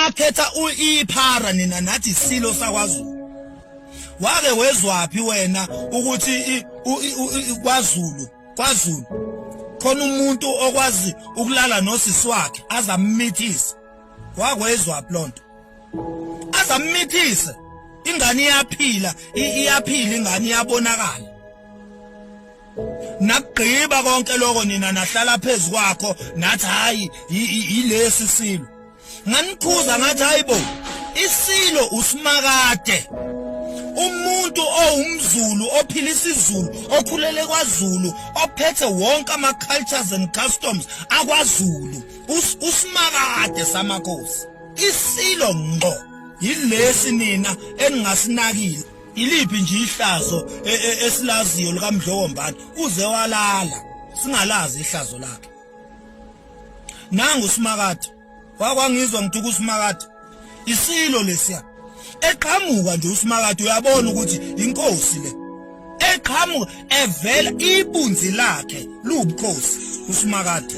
Nakhetha uiphara nina nathi isilo sakwaZulu. Wake wezwaphi wena ukuthi kwaZulu kwaZulu khona umuntu okwazi ukulala nosisi wakhe azamithise wakwezwaphi lonto azamithise ingane iyaphila iyaphila ingane iyabonakala nakugqiba konke lokho nina nahlala phezu kwakho nathi hayi yilesi silo nganikhuza ngathi hayibo isilo usimakade umuntu owumzulu ophila isizulu okhulele kwaZulu ophethe wonke ama cultures and customs akwaZulu usimakade samakhosi isilo ngqo yilesi nina eningasinakile iliphi nje ihlazo e, e, esilaziyo likaMdlokombane uze walala singalazi ihlazo lakhe nangu usimakade wakwangizwa ngithi kusimakade isilo lesiya eqhamuka nje usimakade uyabona ukuthi inkosi le eqhamuka evela ibunzi lakhe luwubukhosi usimakade.